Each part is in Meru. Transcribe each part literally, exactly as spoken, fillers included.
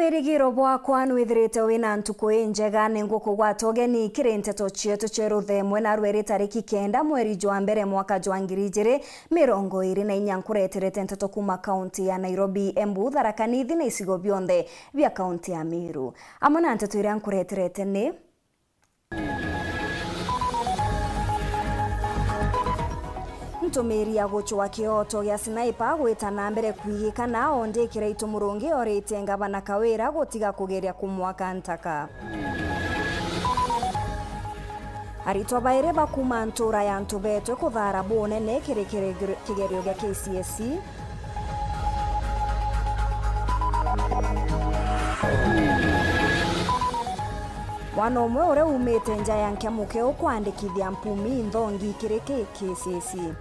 Wirigiro bwakwa nwithirite wina ntuku injega, ningukugwata ugeni kiri nteto cietu cia ruthemwe, narua iri tariki kenda mweri jwa mbere mwaka jwa ngiri ijiri mirongo iri na inya. Nkureterete nteto kuma kaunti ya Nairobi, Embu, Tharaka Nithi na icigo bionthe bia kaunti ya Meru. Amwe na nteto iria nkureterete ni: Ntumiri ya gucwa kioto gia sniper gwita na mbere kwigikana, o ndi Kiraitu Murungi orite ngavana Kawira gutiga kugeria kumwaka ntaka. Aritwa bairi ba kuuma ntuura ya Ntubetwe kuthaara bunene kiri kiri-, kigerio gia K C S E. Mwana umwe uria uumite nja ya nkia mukeu kwandikithia mpumi inthongi kiri K C S E.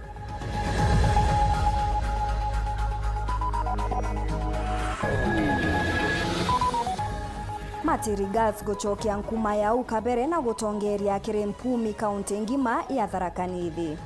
Matiri Girls gucokia nkuma yau kabere na gutongeria kiri mpumi kaunti ngima ya Tharaka Nithi.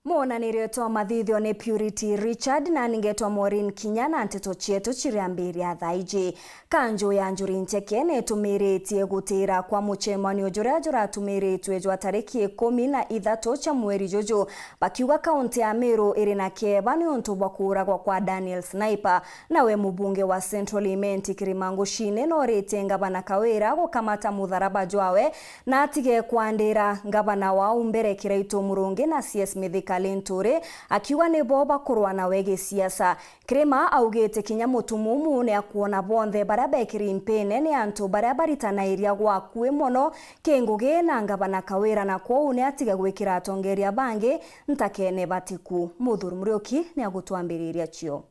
Mwonanirio twa mathithio ni Purity Richard, na ningetwa Maureen Kinya, na nteto cietu ciriambiria thaa iji. Kanju ya Njuri Ncheke nitumiritie gutira kwa mucemanio juria juratumiritwe jwa tariki ikumi na ithatu cia mweri juju, bakiuga kaunti ya Meru iri na kieba niuntu bwa kuuragwa kwa Daniel Sniper. Nawe mubunge wa Central Imenti Kirima Ngucine norite ngavana Kawira gukamata mutharaba jwawe na atige kwandira ngavana wau mbere Kiraitu Murungi na C S Mithika Linturi, akiuga nibo bakurwa nawe gisiasa. Kirima augite kinya Mutumumu ni akwona bonthe baria bekiri mpine ni antu baria baritanairia gwa akui mono ki ngugi na ngavana Kawira, na kwou ni atige gwikira atongeria bangi ntakene batiku. Muthuri Muriuki ni agutwambiriria cio.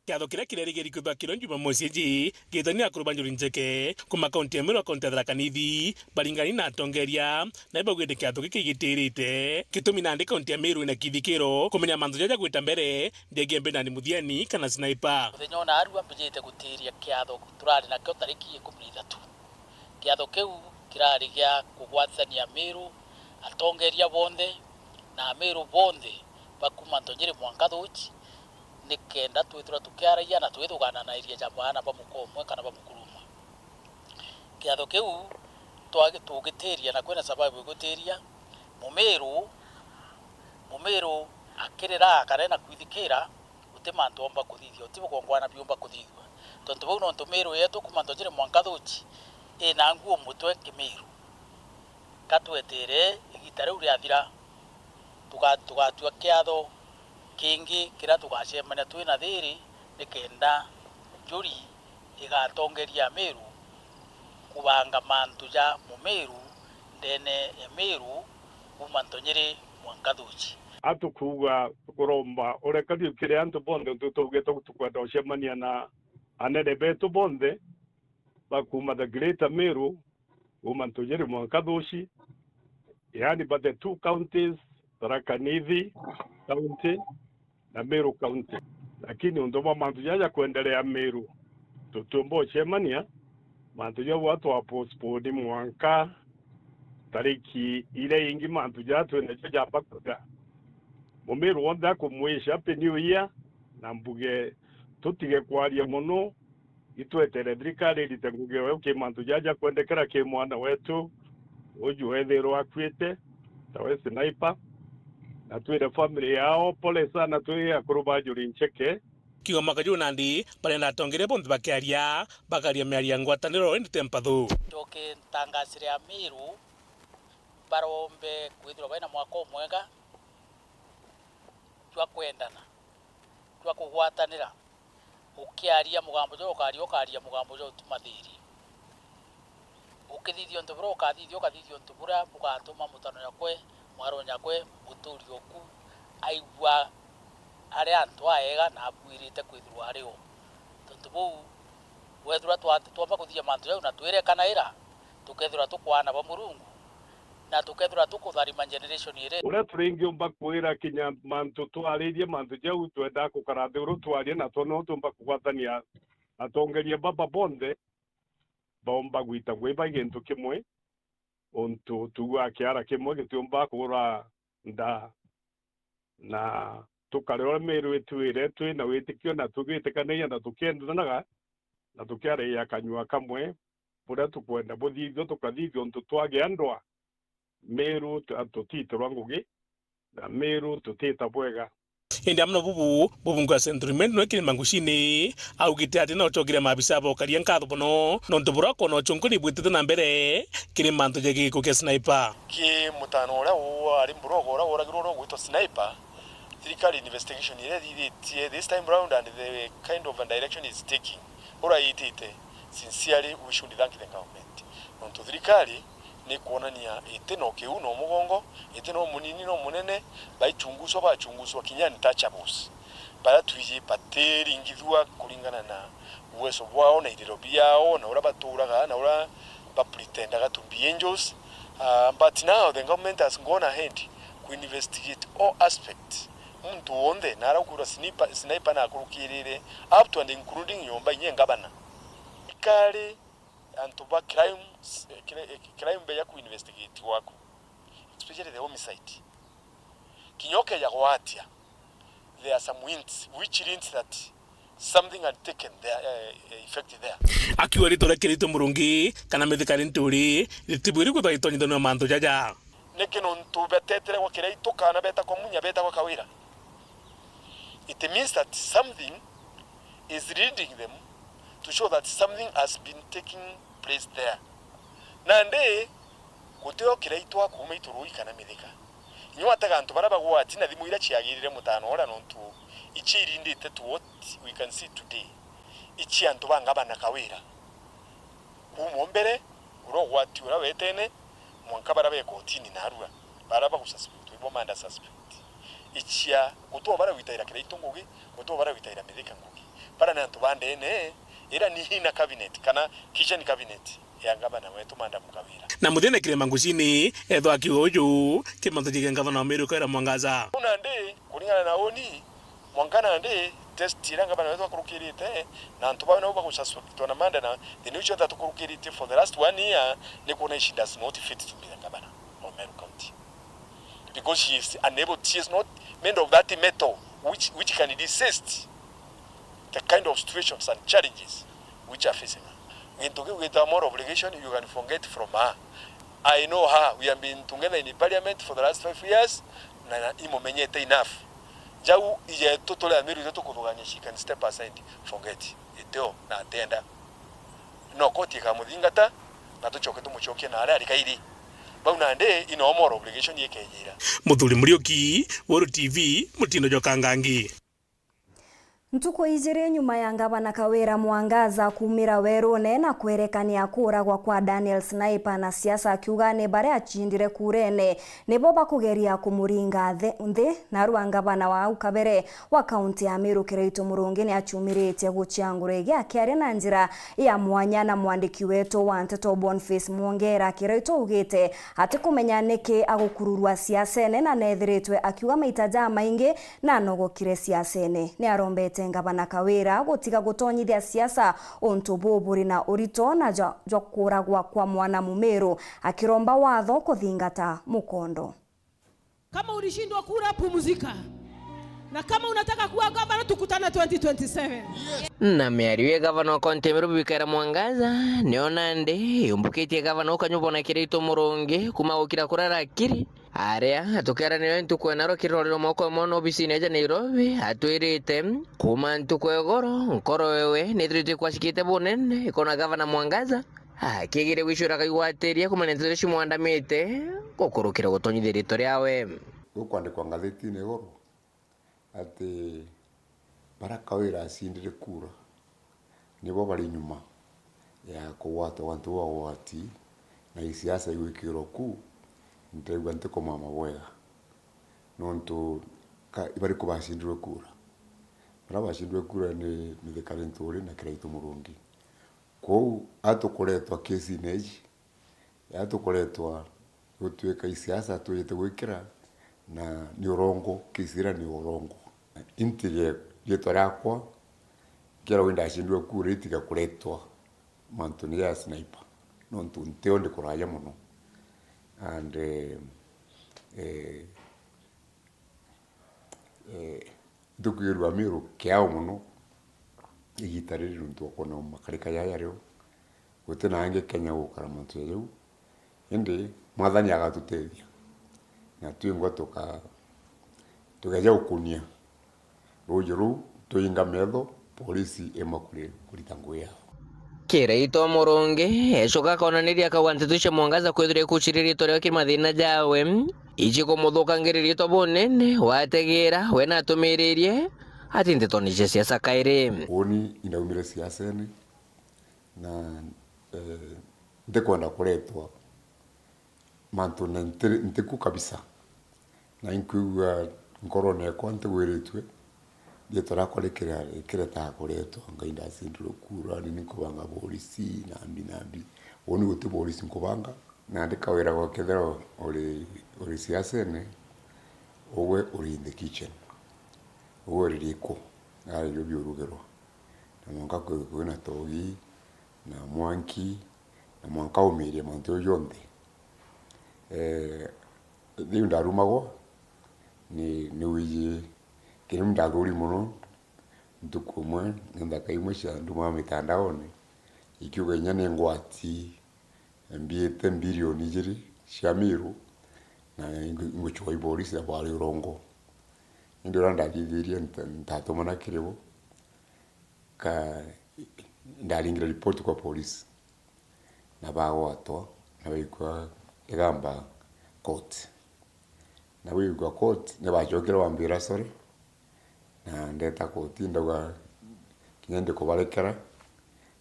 Kiatho kiria kirerigiri kwithwa kirio Jumamosi iji, gitani na akuru ba Njuri Ncheke kuma kaunti ya Meru na kaunti ya Tharaka Nithi, baringani na atongeria, na ibaugite kiatho giki gigitirite. Gitumi nandi kaunti ya Meru ina kithikiro kumenya mantu jaja gwita mbere, ndege Bernard Muthiani kana Sniper. Muthenya ona arua mbijite gutiria kiatho turari nakio tariki ikumi na ithatu. Kiatho kiu kirari gia kugwatithania Amiru, atongeria bonthe na Amiru bonthe ba kuuma Ntonyiri mwanka Thuchi, nikenda twithirwa tukiaragia na twithugananairia ja baana ba muka umwe kana ba mukuru umwe. Kiatho kiu twagi-, tugitiria na kwina sababu igutiria, Mumiru, Mumiru akirira kana ena kwithikira, guti mantu omba kuthithia, uti bugongwana biumba kuthithua. Tontu bau nontu Miru yetu kuuma Ntonyiri mwanka Thuchi ina nguo mutwe Kimiru. Ka twetire igita riu riathira, tuga-, tugatua kiatho kingi kiria tugacemania twina thiri, nikenda Njuri igatongeria Amiru kubanga mantu ja Mumiru ndene ya Miru kuuma Ntonyiri mwanka Thuchi. Atukuuga tukuromba urekaniu kiri antu bonthe, untu tuugite tukwenda gucemania na anene betu bonthe ba kuuma the Greater Meru, kuuma Ntonyiri mwanka Thuchi, yaani but the two counties, Tharaka Nithi County na Meru County. Lakini untu bwa mantu jaja kwendelea Meru, tutiumba ucemania, mantu jau atwa postpone mwanka tariki iria ingi mantu jaa twinajo jamba kuthira. Mumiru wonthe akumwisha Happy New Year, na mbuge tutige kwaria mono, itwetere thirikari irite ngugi yayo ki mantu jaja kwendekera ki mwana wetu uju wethirwa akuite, tawe Sniper, na twire family yao pole sana, twi akuru ba Njuri Ncheke. Kiuga mwaka juu nandi, barenda atongeria bonthe bakiaria, bakaria miario ya ngwataniro indi ti mpathu. Njoke ntangasire Amiru barombe kwithirwa baina mwaka umwega jwa kwendana, jwa kugwatanira. Ukiaria mugambo juu ukaria, ukaria mugambo juu utuma thiri. Ukithithia untu buria ukathithia, ukathithia untu buria bugatuma mutano nyakwe, mwaro nyakwe, muturi oku aigua ari antu aega na abuirite kwithirwa ari o. Tontu buu, wethirwa twa-, twamba kuthithia mantu jau na twirekanaira, tukethirwa tukwaana ba Murungu, na tukethirwa tukutharima generation iri. Uria turingiumba kwira kinya mantu twaririe mantu jau, twendaa gukara nthi uru twarie na twone uu tuumba kugwatania atongeria baba bonthe baumba gwitagwa iba gintu kimwe, untu tuugaa kiara kimwe gitiumba kugura nda. Na tukare uria Miru itwire twi na witikio na tugitikanagia na tukiendanaga na tukiaragia kanyua kamwe, buria tukwenda buthithua tukathithua, untu twagia ndwa Miru tu-, tutiitirwa ngugi, na Miru tutiita bwega. Indi amwe na bubu, Mubunge wa Central Imenti nwe Kirima Ngucini augite ati no ocokire maabisa ba ukaria nkatho mono nontu buria akoona ucunkuni bwitite na mbere kiri mantu ja giko kia Sniper. Ki mutano uria wari Mburogo uria woragirwe uria ugwitwa Sniper, thirikari investigation iria ithithitie this time round and the kind of a direction is taking, uria itite, sincerely we should thank the government. Nontu thirikari ni kwonania iti na ukiu na umugongo, iti na umunini na umunene, baichunguzwa, bachunguzwa kinya untouchables. Baria twiji batiringithua kuringana na uwezo bwao na iriro biao na uria baturaga na uria bapretendaga to be angels. Uh, but now the government has gone ahead ku investigate all aspects. Muntu wonthe na aria ukwirwa sniper, sniper na akurukirire up to and including nyomba inya ngabana. Ikari antu ba crimes, eh, cri-, eh, crime beja ku investigate gwaku, especially the homicide. Kinya ukeja gwatia, there are some hints, which hints that something had taken their, eh, eh, effect there. Akiuga ritwa ria Kiraitu Murungi kana Mithika Linturi ritibwiri kwithwa itonyithanua mantu jaja. Niki nontu betetere gwa Kiraitu kana beta kwa Munya, beta gwa Kawira? It means that something is leading them to show that something has been taking place there. Nandi gutio Kiraitu akuuma Iturui kana Mithika. Inya watega antu baria bagwati na thimu iria ciagirire mutano uria, nontu ici irindite to what we can see today. Ici antu ba ngabana Kawira. Kuuma o mbere, uria ugwati uria wetene, mwanka baria be kotini narua, baria bagususpectwa, ibo manda suspect. Icia, gutio baria gwitaira Kiraitu ngugi, gutio baria gwitaira Mithika ngugi. Baria ni antu ba ndene, ira ni inner cabinet, kana kitchen cabinet ya ngabana wetu, Madam Kawira. Na muthenya Kirima Ngucini, ethwa akiuga uju, kimantu kigia ngavana wa Meru Kawira Mwangaza. Una ndi, kuringana na uni, mwanka nandi test iria ngavana wetu akurukirite, na antu bau nabo bagususpectwa na manda na the news that tukurukirite for the last one year, ni kuona she does not fit to be the governor of Meru County. Because she is unable, she is not made of that metal which, which can resist the kind of situations and challenges which are facing her. Gintu kiu gitwa moral obligation, you can forget from her. I know her, we have been together in parliament for the last five years, na, na imumenyete enough. Jau ijetu turi Amiru, itwe tukuthugania, she can step aside, forget, itio na atenda. No koti ikamuthingata, na tucoke tumucokie na aria ari kairi. Bau nandi ino moral obligation ikejira. Muthuri Muriuki, Weru T V, mutindo jwa Kangangi. Ntuku ijiri nyuma ya ngavana Kawira Mwangaza kuumira werune na kwerekania kuuragwa kwa Daniel Sniper, na siasa akiuga ni baria acindire kurene nibo bakugeria kumuringa thi-, nthi. Narua ngavana wa au kabere wa kaunti ya Meru Kiraitu Murungi ni achumiritie guchia nguru igi akiaria na njira ya mwanya na mwandiki wetu wa nteto Boniface Mwongera. Kiraitu augite atikumenya niki agukururwa siasene na nethiritwe akiuga maita jamaingi na anogokire siasene. Ni arombete ngavana Kawira gutiga gutonyithia siasa untu buu buri na urito na jwa, jwa kuuragwa kwa mwana Mumiru, akiromba watho kuthingata mukondo. Kama ulishindwa kura, pumzika. Na kama unataka kuwa gavana, tukutane twenty twenty-seven. Na miario ya gavana wa kaunti ya Meru Kawira Mwangaza, niyo nandi yumbukitie gavana ukanyubona Kiraitu Murungi kuma gukira kura rakiri. Aria tukiaranira ntuku ya naro kirorero moko mono obisine eja Nairobi, atwirite kuma ntuku ya igoro, nkoro ewe nithiritwe ikwacikite bunene ikona gavana Mwangaza akigire gwicura kaigwatiria kumenya nteto iria cimwandamite gukurukira gutonyithia riitwa riawe. Gukwandikwa ngathitine iguru ati baria Kawira acindire kura nibo bari nyuma ya kugwatwa gwa antu bau bagwati na isiasa igwikirwa ku, ntaigua ntikumama bwega. Nontu ka-, ibariku bacindirwe kura? Baria bacindirwe kura ni Mithika Linturi na Kiraitu Murungi. Kwou atukuretwa kesi-ine iji, atukuretwa gutuika isiasa twijite gwikira, na ni urongo, kesi iria ni urongo. Intige riitwa riakwa Kira wi ndacindirwe kura itiga kuretwa mantune ja sniper, nontu ntio ndi kuraja mono. And, eh, eh, eh, ntukwirua Miru kiao mono igita riri nontu wa kwona makarika jaja rio. Guti na angi Kenya gukara mantu ja jau, indi Mwathani agatutethia, na twingwa tuka-, tukeja gukunia ruuji ruu, twinga metho, polisi imakuri kurita ngugi yao. Kiraito Murungi ecoka akonaniria akauga nteto cia mwangaza kwithirwa ikuciriritwa rio kiri mathina jawe, iji kumuthukangiriria ritwa bunene wategeera we natumiririe ati ntetoni cia siasa kairi. Uuni indaumire siasene, na, eh, ntikwenda kuretwa mantune nti-, ntiku kabisa. Na inkwigua nkorone yakwa ntigwiritue, riitwa riakwa rikira-, rikiretaga kuretwa, Ngai ndacindirwe kura, ni ni nkubanga borisi, nambi, nambi. Uuni guti borisi nkubanga, na ndikawiragwa kethira uri, uri siasene, ugwe uri in the kitchen. Ugwe uri riku, ari rio biurugirwa. Na mwanka kwi-, kwina togi, na mwanki, na mwanka umirie mantu jau jonthe. Eh, riu ndarumagwa, ni, ni wiji, kiri ndathuri mono, ntuku imwe, ni nthaka imwe cia ndumaga mitandaone, ikiuga inya ni ngwati mbiite mbirioni ijiri cia Miru, na ingu-, ingucua iborisi na bwari urongo. Indi uria ndathithirie nta-, ntatumana kiri bo, ka-, ndaringire ripoti kwa polisi, na bagwatwa, na baikwa igamba court. Na baikwa court, ni bacokire bambira sorry, na ndeta court, ndauga kinya ndikubarekera,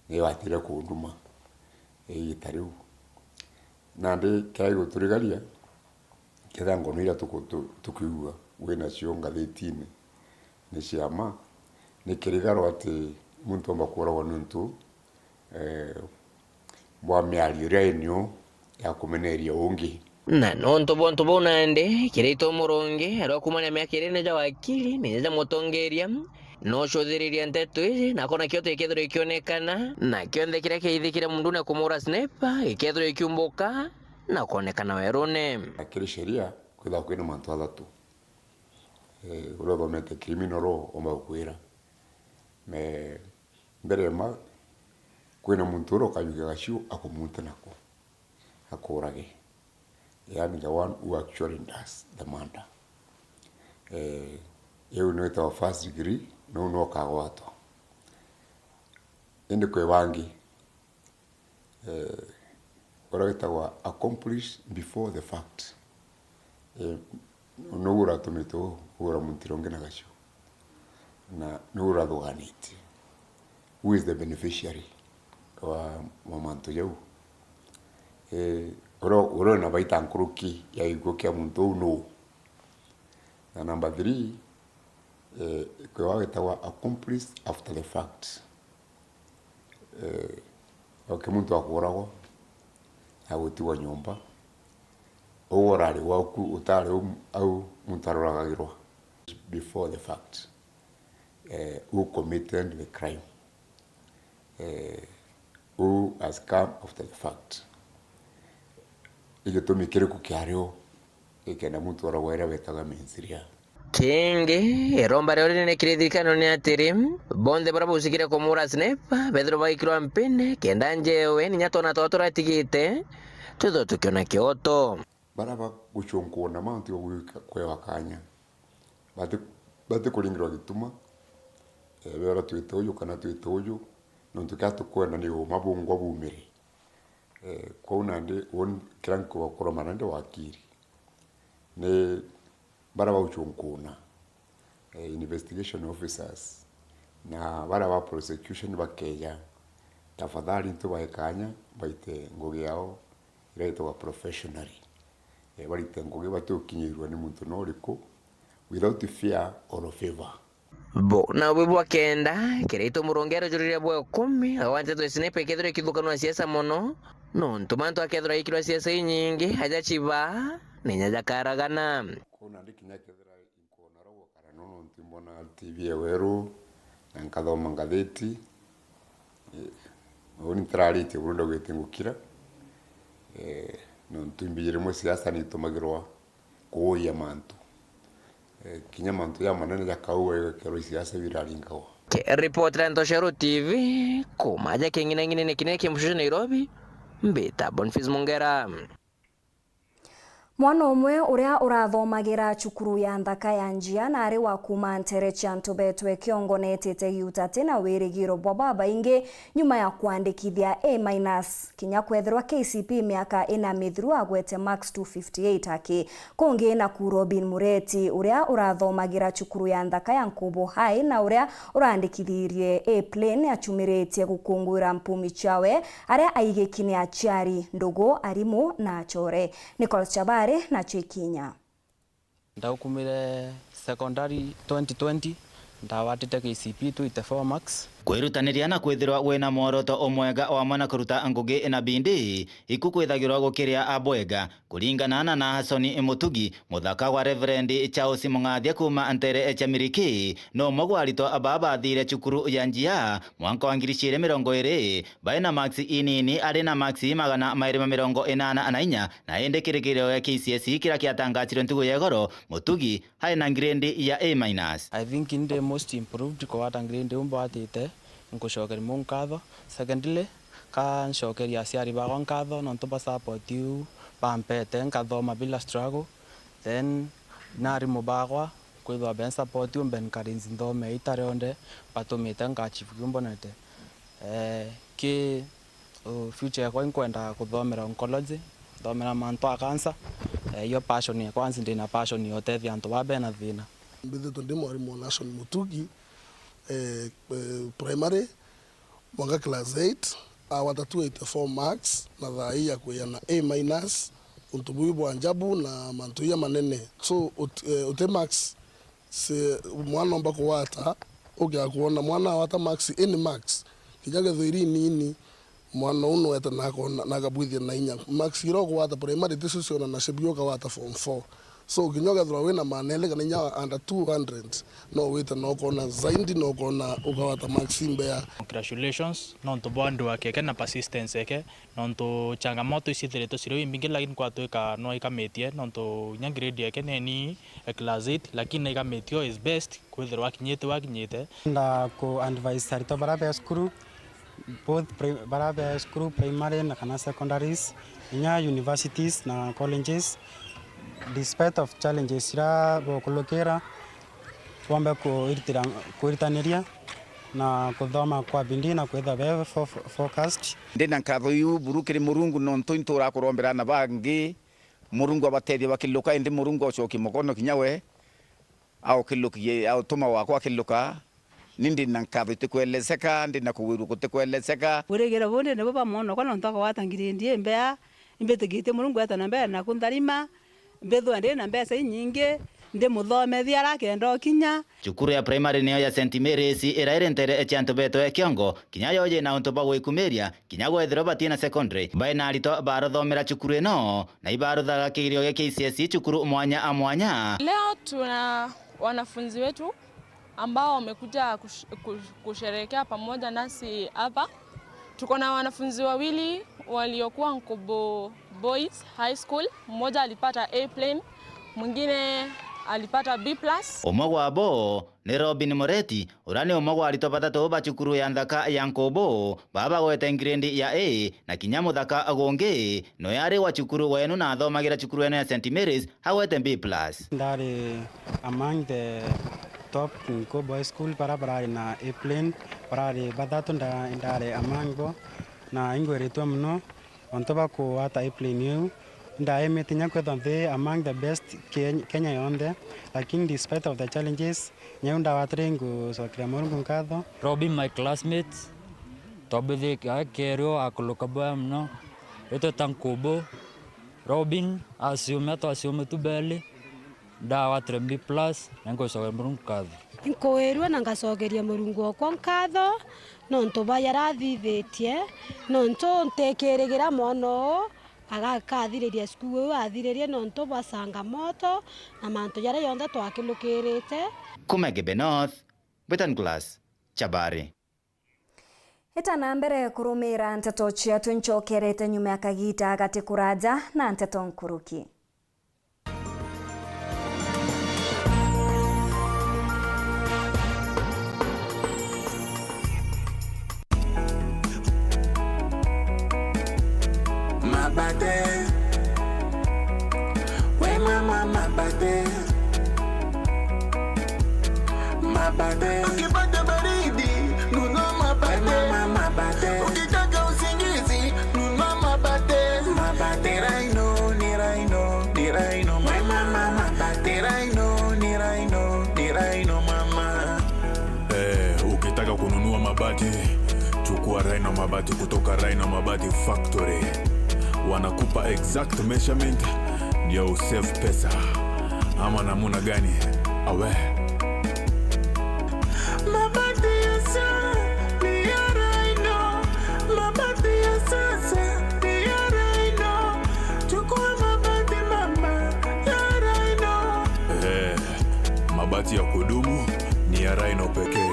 ni batire kunduma igita riu. Nandi kiria giguturigaria, kethira ngono iria tuku-, tu-, tukwigua winacio ngathitine ni cia ma, ni kirigaro ati muntu omba kuuragwa niuntu, eh, bwa miario iria inio ya kumeneria ungi. Na nontu bwa untu buu nandi, Kiraito Murungi, aria ukumania miaka iiri ni ja wakili, ni ja mutongeria, nocuthiriria nteto iji, na akona kioto gikethirwa gikionekana, na kionthe kiria kiaithikire mundune kumuura Sniper gikethirwa gikiumbuka na kwonekana werune. Na kiri sheria, kwithagwa kwina mantu jathatu, eh, uria uthomete criminal law omba gukwira. Me-, mbere ma, kwina muntu uria ukajukia gaciu akumuute nako, akuurage. Yaani the one who actually does the murder. Eh, iu niyo itagwa first degree, nuu niwe ukagwatwa. Indi kwi bangi, eh, uria witagwa accomplice before the fact. Eh, nuu uratumite uu, ura muntu uria ungi na gaciu. Na nuu urathuganitie. Who is the beneficiary wa, wa mantu jau? Eh, uria, uria wina baita nkuruki ya gikuu kia muntu uu nuu? Na number three, eh, kwi wa witagwa accomplice after the fact. Eh, okay, muntu akuuragwa, agutigwa nyomba, uu urari gwaku, utari u-, au muntu aroragagirwa before the fact. Eh, who committed the crime? Eh, who has come after the fact? Ni gitumi kiriku kiari uu gikenda muntu oragwa iria betaga mens rea? Kingi, iromba riao rinene kiri thirikari ni atiri, bonthe baria baucikire kumuura Sniper bethirwe bagikirwa mpine, kenda njewe, ninya twana twao turatigite, twithwe tukiona kioto. Baria bagucunkuna mantu ja gwika-, kwewa kanya, bati-, batikuringirwa gituma, eh, beerwa twite uju kana twite uju, nontu kiria tukwenda ni uuma bungwa bumire. Eh, kwou nandi, uu ni kiria nkuuga kuromana nandi wakiri. Ni baria baucunkuna, eh, investigation officers, na baria ba prosecution bakeeja, tafadhali ntubae kanya baite ngugi yao iria itagwa professionally. Eh, barite ngugi batigukinyirua ni muntu no uriku, without fear or favor. Buu nabui bwa kenda, Kiraito Murungi arujurire bwa ikumi, agwatitwe Sniper ikethirwa ikithukanua siasa mono, nontu mantu akethirwa aikirwa siasa inyingi, aja ciba, ninya jakaragana. Kwou nandi kinya kethira inkwona ro gukara no nontu imbona T V ya Weru, na nkathoma ngathiti. Eh, uni ntiraritie buru ndagwite ngukira. Eh, nontu imbiji rimwe siasa niitumagirwa kuuia mantu. Eh, kinya mantu jamanene jakaua igakerwa isiasa biraringagwa. Kiripotera Ntoshero T V, kuuma aja king'inang'inene kinene kia Mushushu Nairobi, mbita Boniface Mungera. Mwana umwe uria urathomagira cukuru ya nthaka ya Njia na ari wa kuuma nteere cia antu beetwe kiongo neetite giuta ati na wirigiro bwa babaingi nyuma ya kwandikithia A minus. Kinya kwethirwa K C P miaka ina mithiru agwete marks two fifty eight aki. Kungi naku Robin Mureti, uria urathomagira cukuru ya nthaka ya Nkubu High na uria urandikithirie A plain, acumiritie gukunguira mpumi ciawe aria aigiki ni aciari, ndugu, arimu na acore. Nicholas Chabari nacio ikinya. Ndaukumire secondary twenty twenty, ndawatite K C P two eighty-four marks. Kwirutaniria na kwithirwa wina mworoto umwega wa mwana kuruta ngugi na bindi, iku kwithagirwa gukiria abwega, kuringana na Nahasoni Mutugi, muthaka wa Reverend Charles Mung'athia kuuma nteere cia Miriki, no umwe gwa aritwa baa bathire cukuru ya Njia mwanka wa ngiri ciiri mirongo iiri, bai na marks inini, ari na marks magana mairi ma mirongo inana na inya, na indi kirigiriro gia K C S E kiria kiatangacirwe ntugu ya igoro, Mutugi ai na grade ya A minus. I think ndi most improved kugwata grade iu mbwatite, nkucokeria Murungu nkatho. Secondly, ka ncokeria aciari bakwa nkatho nontu bwa support iu bampete nkathoma bila struggle. Then na arimu bakwa kwithirwa be support umbe encourage nthome ita rionthe batumite nka achieve kiu mbonete. Eh, ki, uh, future yakwa inkwenda kuthomera oncology, nthomera mantu a cancer. Eh, iyo passion yakwa, nsi ndina passion ya utethia antu baa bena thina. Mbithitwe ndi mwarimu wa Nahasoni Mutugi, eh, eh, primary, mwanka class eight, agwata two eighty-four marks, na thaa ii akwia na A minus, untu buu bwa njabu na mantu ija manene. So, ut-, eh, uti marks, si, mwana omba kugwata, ukia kwona mwana agwata marks, any marks, kinya kethirwa iri nini, mwana uu nwete na akona, na akabwithia na inya. Marks iria ukugwata primary ticio cionanacia biu ukagwata form four. So, kinya ukethirwa wina maana eli kana inya under two hundred, no wite na ukona zaidi, na ukona ukagwata marks imbea. Congratulations, nontu bwa ndua keke na persistence eke, nontu changamoto icithiritwe ciri imbingi, lakini kwatwika no ikamitie, nontu inya grade eke neni e class eight, lakini na ikamitie is best kwithirwa akinyite wakinyite. Nda ku advise aritwa bara be cukuru, both pri-, bara be cukuru, primary na kana secondaries, inya universities na colleges, despite of challenges ira bokulukira, bombe kuiritira-, kwiritaniria na kuthoma kwa bidii na kwithirwa be fo-, fo-, focused. Ndi na nkatho iu buru kiri Murungu, nontu intura kurombera na bangi, Murungu abatethie bakiluka, indi Murungu acokie mukono kinya we, aukilukie, autuma wakwa akiluka. Ni ndi na nkatho itikweleseka, ndi na kugwirua gutikweleseka. Wirigiro buu ndi nabo bwa mwana okwa, nontu akagwata ngiredi imbea. Imbitikitie Murungu eeta na mbere na kuntharima, mbithwa ndi na mbeca inyingi, ndimuthomethia ara akenda ukinya. Cukuru ya primary niyo ya Saint Mary's ira iri nteere cia antu beetwe kiongo, kinya yo yina untu bwa gwikumiria, kinya gwethirwa batina secondary. Bai na aritwa baruthomera cukuru ino, na ibaruthaga kigerio gia K C S E cukuru mwanya a mwanya. Leo tuna wanafunzi wetu ambao wamekuja kush-, kush-, kusherehekea pamoja nasi hapa. Tuko na wanafunzi wawili waliokuwa Nkubu Boys High School. Mmoja alipata A plain, mwingine alipata B plus. Umwe gwabo ni Robin Mureti, uria ni umwe gwa aritwa bathatu ba cukuru ya nthaka ya Nkubu, baa bagwete ngiredi ya A, na kinya muthaka gungi, noe ari wa cukuru wenu na athomagira cukuru eno ya Saint Mary's, agwete B plus. Ndari among the top Nkubu High School, bara barari na A plain, barari bathatu, nda-, ndari among bo, na ingwiritwe mono. Ontu ba kugwata A plain iu, ndaimite inya kwithwa nthi among the best Ken-, Kenya yonthe, lakini despite of the challenges, nyau ndawatire ngucokeria Murungu nkatho. Robin, my classmates, twabwithirika kerio akuluka bwega mono, itwe ta Nkubu. Robin aciume, twaciume tu beli. Ndawatire B plus, na nkucokeria Murungu nkatho. Nkuirua na ngacokeria Murungu okwa nkatho, nontu bwa jara athithitie, nontu ntikirigira mwana uu agakathiriria cukuru iu athiririe nontu bwa changamoto na mantu jaria jonthe twakilukirite. Kuma Gebe North, Britain Glass, Chabari. Ita na mbere kurumira nteto ciatu, ncokerete nyuma ya kagita gati kuraja na nteto nkuruki. Mabate. We mama mabate. Mabate. Ukipata baridi, nunua mabate. We mama mabate. Ukitaka usingizi, nunua mabate. Mabate. Ni Rhino, ni Rhino, ni Rhino. We mama mabate. Ni Rhino, ni Rhino, ni Rhino mama. Eh, ukitaka kununua mabati, chukua Rhino Mabati kutoka Rhino Mabati Factory. Wanakupa exact measurement ndio usave pesa. Ama namuna gani? Awe. Mabati ya sa-, ni ya Rhino. Mabati ya sasa ni ya Rhino. Chukua mabati mama ya Rhino. Eh. Mabati ya kudumu ni ya Rhino pekee.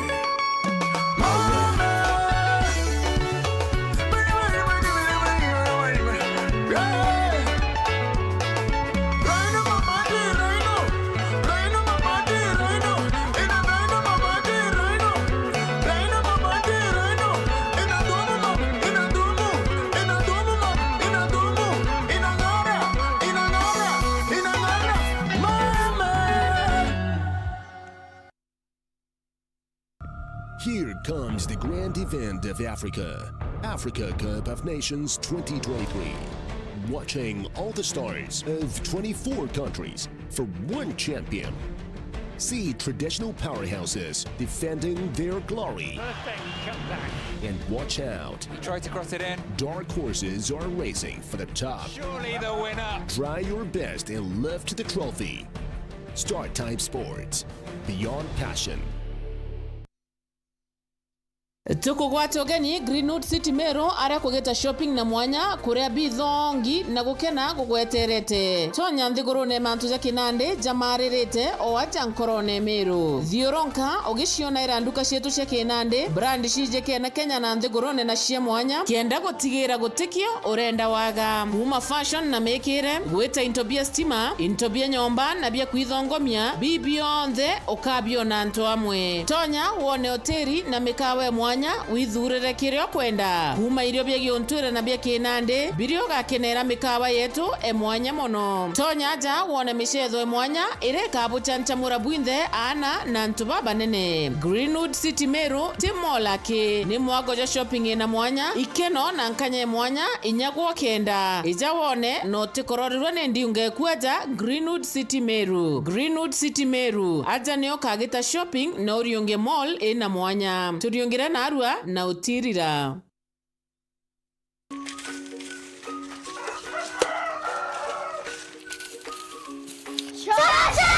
Here comes the grand event of Africa, Africa Cup of Nations twenty twenty-three. Watching all the stars of twenty-four countries for one champion. See traditional powerhouses defending their glory. Perfect comeback. And watch out. He tried to cross it in. Dark horses are racing for the top. Surely the winner. Try your best and lift the trophy. Star Time Sports. Beyond passion. Tukugwata ugeni Greenwood City Meru, aria kugita shopping na mwanya, kuria bithongi na gukena gugweterete. Tonya nthigurune mantu ja kinandi jamaririte o aja nkorone Meru. Thiuronka ugiciona ira nduka cietu cia kinandi, brand cijikene Kenya na nthigurune na cia mwanya, kenda gutigira gutikio urenda waga. Kuma fashion na mikire, gwita into bia stima, into bia nyomba na bia kwithongomia, bi bionthe ukabiona antu amwe. Tonya wone hoteli na mikawa e mwanya, withurire kiria ukwenda. Kuma irio bia giuntwire na bia kinandi, biria ugakenera mikawa yetu e mwanya mono. Tonya aja wone micetho e mwanya iria ikabuchanchamura bwinthe, aana na antu babanene. Greenwood City Meru ti mall aki, ni mwago jwa shopping ina mwanya, ikeno na nkanya e mwanya, inya gwa kenda. Ija wone na utikororerwe ni ndiunga ikuaja Greenwood City Meru. Greenwood City Meru. Aja nio ukagita shopping na uriunge mall ina mwanya. Turiungire narua na utirira. Chacha!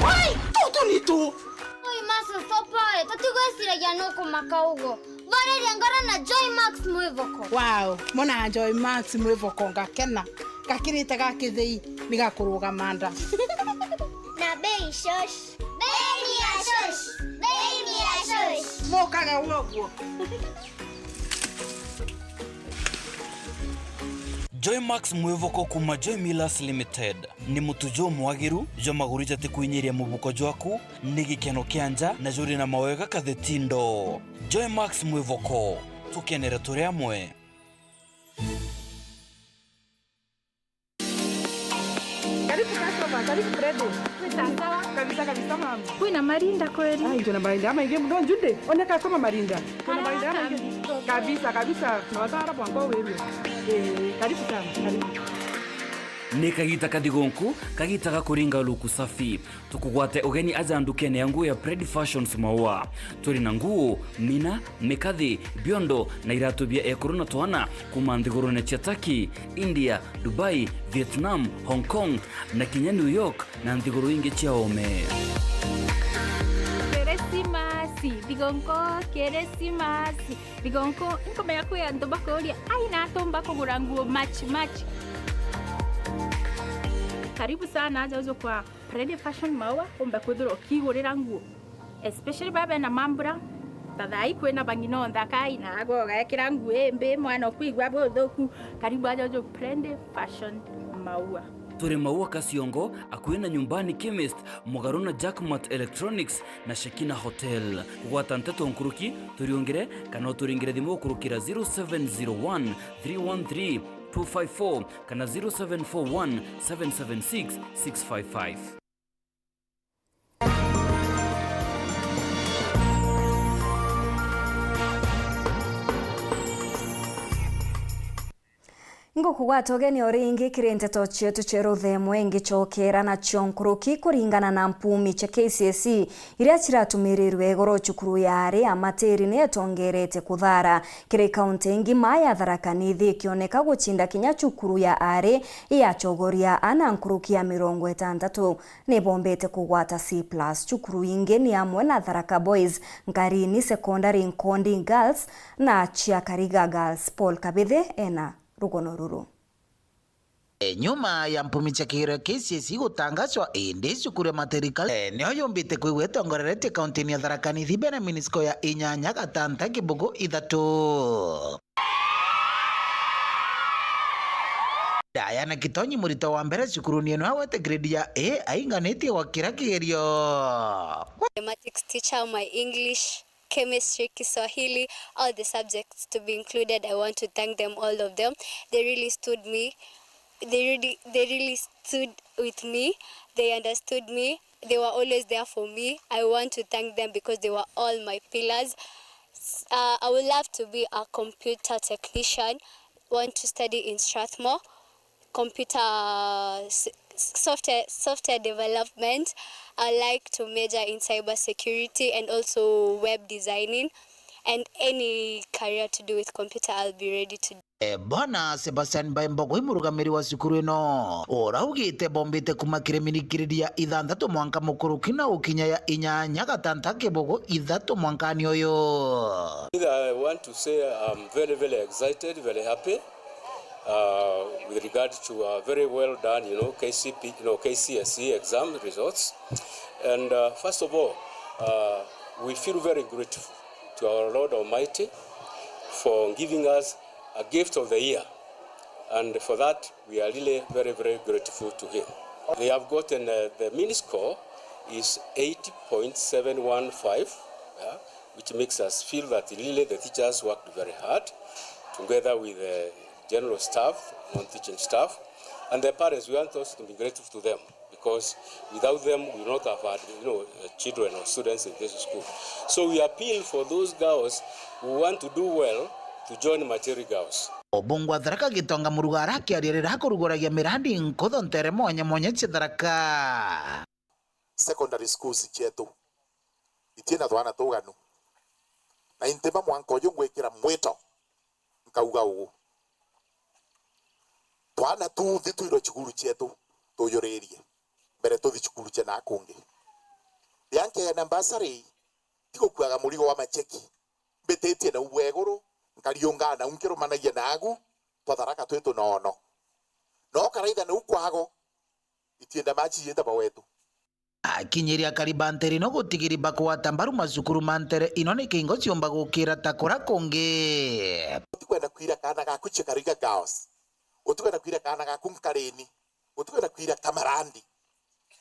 Wai! Tutu ni tu! Ui, Max, ucopoe, tutigwiciragia nukumaka uguo. Boreria ngoro na Joy Max mwivoko. Wow, mona Joy Max mwivoko ngakena. Gakirite ga kithei ni gakurugama nda. Na bei shosh. Bei ni ya shosh. Bei ni ya shosh. Mukage uguo. Joymax mwivoko kuma Joy Millers Limited ni mutu jumwagiru jwa maguru jatikwinyiria mubuko jwaku, ni gikeno kia nja na juri na mawega kathitindo. Joymax mwivoko, tukenere turi amwe. Karibu customer, karibu Freddy. Sawa sawa. Kabisa kabisa mama. Kwina marinda kweli? Ai, twina marinda amaingi muno Jude. One customer marinda. Twina marinda amaingi. Kabisa kabisa. Na watara bwango wewe. Eh, karibu sana. Karibu. Ni kagita kathigunku, kagita ga kuringa luku safi. Tukugwate ugeni aja ndukene ya nguo ya Pred Fashions Maua. Turi na nguo, mina, mikathi, biondo na iratu bia ekuru na twana kuma nthigurune cia Turkey, India, Dubai, Vietnam, Hong Kong na kinya New York na nthiguru ingi cia ome. Kirisimasi, thigunku, Kirisimasi, thigunku. Inkumenya kwi antu bakuria, ai na atumba kugura nguo match match. Karibu sana aja uju kwa Pred Fashion Maua, umbe kwithirwa ukigurira nguo, especially baba bena mambura, Ta thaa ii kwina bang'i no nthakai, na agwe ugekira nguo imbi, mwana ukwigua buthuku, karibu aja uju Plenty Fashion Maua. Turi Maua Kaciongo, akui na Nyumbani Chemist, mugaru na Jackmat Electronics na Shekina Hotel. Kugwata nteto nkuruki, turiungire kana uturingire thimu gukurukira zero seven zero one three one three two five four kana zero seven four one seven seven six six five five. Ngukugwata ugeni o ringi kiri nteto cietu cia ruthemo, ingicokera nacio nkuruki. Kuringana na mpumi cia K C S E iria ciratumirirwe igoro, cukuru ya ari ya Matiri ni itongerete kuthara kiri kaunti ngima ya Tharaka Nithi, ikioneka gucinda kinya cukuru ya ari ya Chogoria ana nkuruki ya mirongo itantatu ni bombete kugwata C plus. Cukuru ingi ni amwe na Tharaka Boys, Nkarini Secondary, Nkondi Girls na Chiakariga Girls. Paul Kabithe ena rugono ruru. E, nyuma ya mpumi cia kigerio K C S E gutangazwa, indi cukuru ya Matiri College, e, niyo yumbite kwigua itongoreretie kaunti-ini ya Tharaka Nithi mbere ya minisiko ya inyanya gatanta kibugu ithatu. Diana Kitonyi, murito wa mbere cukuruni ino, agwete grade ya A, ainganitie gwakira kigerio. Mathematics teacher, my English, chemistry, Kiswahili, all the subjects to be included. I want to thank them, all of them. They really stood me. They really, they really stood with me. They understood me. They were always there for me. I want to thank them because they were all my pillars. S-, uh, I would love to be a computer technician, want to study in Strathmore, computer s-, software, software development. I like to major in cyber security and also web designing, and any career to do with computer, I'll be ready to do. E, Bwana Sebastian Baimbogo, i murugamiri wa cukuru ino, uraugite bombite kuma kiri minikiriri ya ithanthatu mwanka mukuruki na gukinya ya inyanya gatanta kibugu ithatu mwankani uyu. I want to say I'm very, very excited, very happy, uh, with regard to a very well done, you know, K C P, you know, K C S E exam results. And, uh, first of all, uh, we feel very grateful to our Lord Almighty for giving us a gift of the year. And for that, we are really very, very grateful to him. They have gotten, uh, the mean score is eight point seven one five, yeah, which makes us feel that really the teachers worked very hard together with the general staff, non-teaching staff, and the parents. We want also to be grateful to them because without them, we would not have had, you know, uh, children or students in this school. So we appeal for those girls who want to do well to join Matiri Girls. Obungu wa Tharaka Gitonga Muruga arakiaria riria akuruguragia mirandi nkuthu ntere mwanya mwanya cia Tharaka. Secondary schools cietu itina twana tuganu, na intima mwanka uju ngwikira mwito nkauga uu, twana tuthi twirwe cukuru cietu tuyuririe mbere tuthi cukuru cia na kungi. Riria nkeena bursary, ti gukuaga murigo wa macheki, mbititie nau bwa iguru, nkariungaa nau nkirumanagia nagu twa Tharaka twi tunono. No karaitha nau kwago, itienda machi yenda bawetu. Akinyiria akari ba ntere ino gutigiri bakugwata mbaru macukuru ma ntere ino ni kingo ciumba gukira ta kura kungi. Utikwenda kwira kaana gaku Chikariga Girls, utikwenda kwira kaana gaku Nkarini, utikwenda kwira Kamarandi,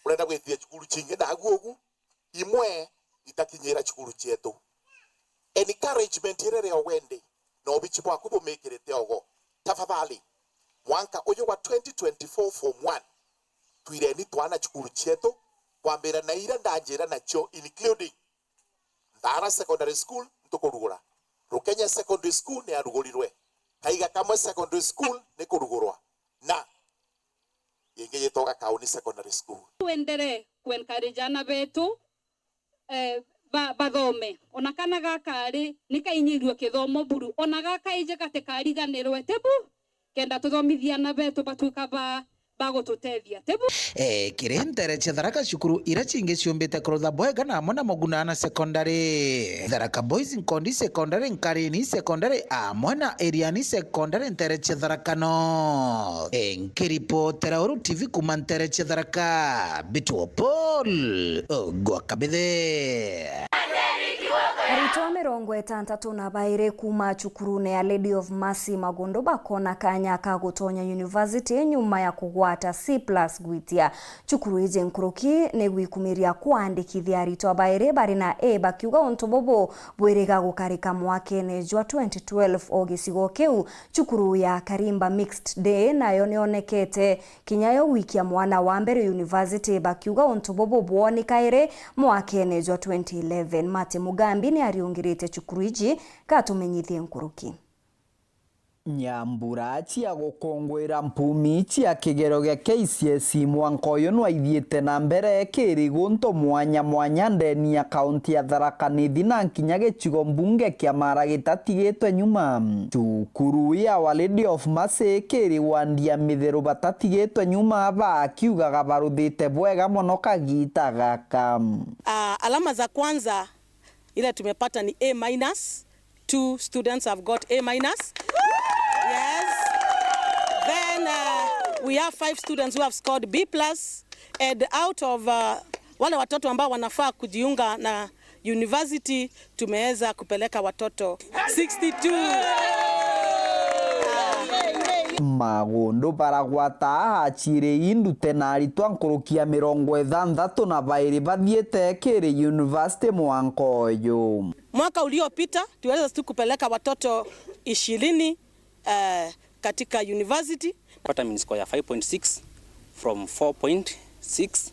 urenda gwitithia cukuru cingi nagu ugu, imwe itakinyira cukuru cietu. Encouragement iria iri o wende na ubichi bwaku bumikirite ogo. Tafadhali, mwanka uyu wa twenty twenty-four form one, twireni twana cukuru cietu, kwambira na iria ndanjira nacio, including Nthara Secondary School ntukurugura, Rukenya Secondary School ni arugurirwe, Kaiga Kamwe Secondary School ni kurugurwa, na ingi yitwa Gakauni Secondary School. Tuendelee kuencourage ana betu, eh, ba-, bathome. Ona kana gaka ari, ni kainyirue kithomo buru. Ona gaka ije gatikariganirwe, ti bu? Kenda tuthomithie ana betu batuika ba, ba gututethia, ti bu? Eh, kiri ntere cia Tharaka, cukuru iria cingi ciumbite kurutha bwega na amwe na Muguna na Secondary, Tharaka Boys, Nkondi Secondary, Nkarini Secondary, amwe na Iriani Secondary, ntere cia Tharaka North. Eh, nkiripotera Uru T V kuma ntere cia Tharaka, Mbitwo Paul Ogwa Kabithe. Aritwa mirongo itantatu na bairi kuuma cukurune ya Lady of Mercy Magundu bakona kanya ka gutonya university nyuma ya kugwata C plus gwitia. Cukuru iji nkuruki ni gwikumiria kwandikithia aritwa bairi bari na A, bakiuga untu bubu bwiriga gukarika mwakene jwa twenty twelve o gicigo kiu. Cukuru ya Karimba Mixed Day nayo nionekete kinya yo gwikia mwana wa mbere university, bakiuga untu bubu bwoni kairi mwakene jwa twenty eleven. Mate Mugambi ni ariungirite cukuru iji, gatumenyithie nkuruki. Nyambura cia gukungwira mpumi cia kigerio gia K C S E mwanka uyu nwaithiite na mbere kiri guntu mwanya mwanya ndeni ya kaunti ya Tharaka Nithi na nkinya gicigo mbunge kia Mara gitatigitwe nyuma. Cukuru ya Our Lady of Mercy kiri wandi ya Mitheru batatigitwe nyuma, bakiugaga baruthite bwega mono kagita gaka. Ah, alama za kwanza ile tumepata ni A minus. Two students have got A minus. Yes. Then, uh, we have five students who have scored B plus. And out of, uh, wale watoto ambao wanafaa kujiunga na university, tumeweza kupeleka watoto sixty-two. Magundu baragwata aha ciiri indute na aritwa nkuruki ya mirongo ithanthatu na bairi bathiite kiri university mwanka uyu. Mwaka uliopita, tuliweza tu kupeleka watoto ishirini, eh, katika university. Pata mean score ya five point six from four point six,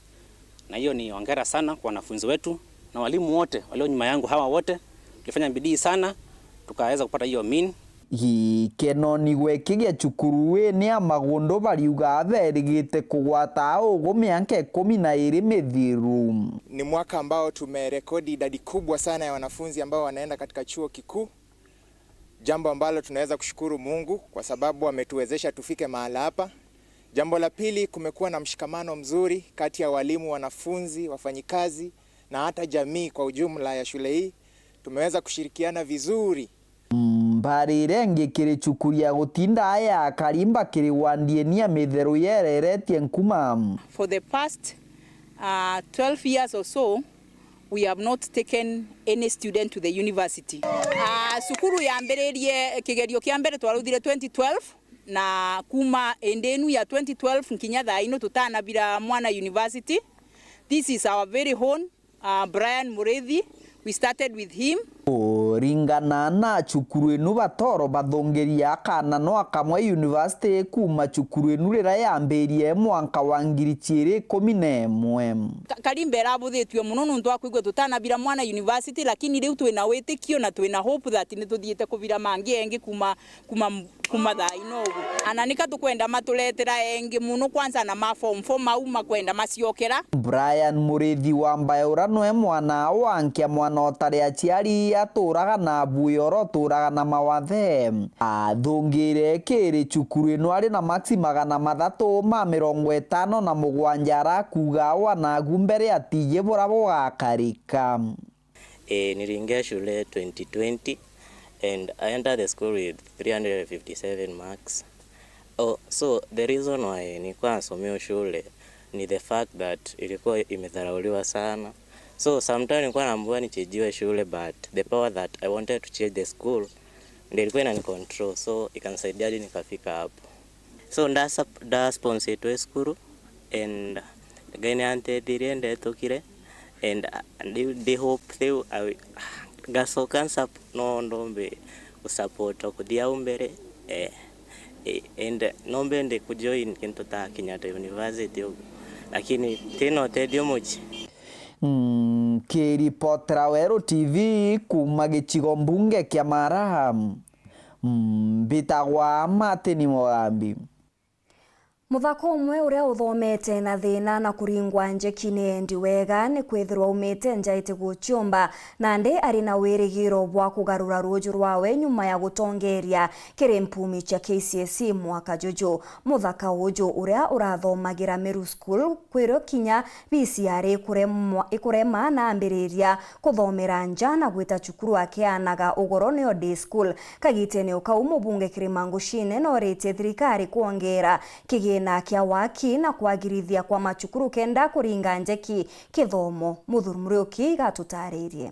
na hiyo ni hongera sana kwa wanafunzi wetu na walimu wote walio nyuma yangu. Hawa wote tulifanya bidii sana, tukaweza kupata hiyo mean. Gikeno ni gwekigia cukuru ii ni a Magundu bariuga berigite kugwata augu mianka ikumi na iri mithiru. Ni mwaka ambao tumerekodi idadi kubwa sana ya wanafunzi ambao wanaenda katika chuo kikuu, jambo ambalo tunaweza kushukuru Mungu kwa sababu ametuwezesha tufike mahala hapa. Jambo la pili, kumekuwa na mshikamano mzuri kati ya walimu, wanafunzi, wafanyikazi na hata jamii kwa ujumla ya shule hii. Tumeweza kushirikiana vizuri. Mbarire ngi kiri cukuru ya gutinda aya Karimba kiri wandienia mitheru yereretie nkuma. For the past, uh, twelve years or so, we have not taken any student to the university. Uh, cukuru yambiririe kigerio kia mbere twaruthire twenty twelve, na kuma indi inu ya twenty twelve nkinya thaa ino tutanabira mwana university. This is our very own Uh, Brian Murithi, we started with him. Kuringana na cukuru inu batoro bathungiria akana no akamwe university kuuma cukuru inu riria yambirie mwanka wa ngiri ciiri ikumi na imwe. Ka-, Karimba irabuthitue mono nontu wa kwigua tutanabira mwana university, lakini riu twina witikio na twina hope that nituthiite kubira mangi engi kuuma, kuuma kuma thaa ino ugu. Ana nika tukwenda maturetera engi mono, kwanza na ma form four mau makwenda maciokera. Brian Murithi wa Mbae, ura nwe mwana wa nkia, mwana utari aciari, aturaga na abuya ura uturaga na mawathe. Athungire kiri cukuru ino ari na maksi magana mathatu ma mirongo itano na mugwanja, arakuuga wana agu mbere atiji bura bugakarika. Eh, niliingia shule twenty twenty and I entered the school with three hundred fifty-seven marks. Oh, so the reason why nilikuwa nasomea shule ni the fact that ilikuwa imedharauliwa sana. So sometimes nilikuwa naambiwa nichenjiwe shule, but the power that I wanted to change the school ndio ilikuwa inanicontrol, so ikanisaidia hadi nikafika hapo. So ndasa-, ndasponsetwe cukuru and Ngai niantethirie ndetukire and, uh, ndi, ndi hope thiu, I wi-, ngacoka nsap-, no ndombe gusupport o kuthia au mbere, eh, eh, and no mbende kujoin kintu ta Kenyatta University ugu, lakini tina utethio muchi. Mm, kiripotera Weru T V kuuma gicigo mbunge kia Mara, mm, mbitagwa Martin Mugambi. Muthaka umwe uria uthomete na thina na kuringwa njeki ni endi wega ni kwithirwa aumite nja iti guciumba, nandi ari na wirigiro bwa kugarura ruuju rwawe nyuma ya gutongeria kiri mpumi cia K C S E mwaka juju. Muthaka uju uria urathomagira Meru School, kwirio kinya B C R ikuremwa-, ikurema na ambiriria kuthomera nja na gwita cukuru akianaga ugoro niyo day school. Kagitene o kau, mubunge Kirima Ngushine noritie thirikari kwongera kigina kia waki na kwagirithia kwa macukuru kenda kuringa njeki kithomo. Muthuri Muriuki igatutaririe.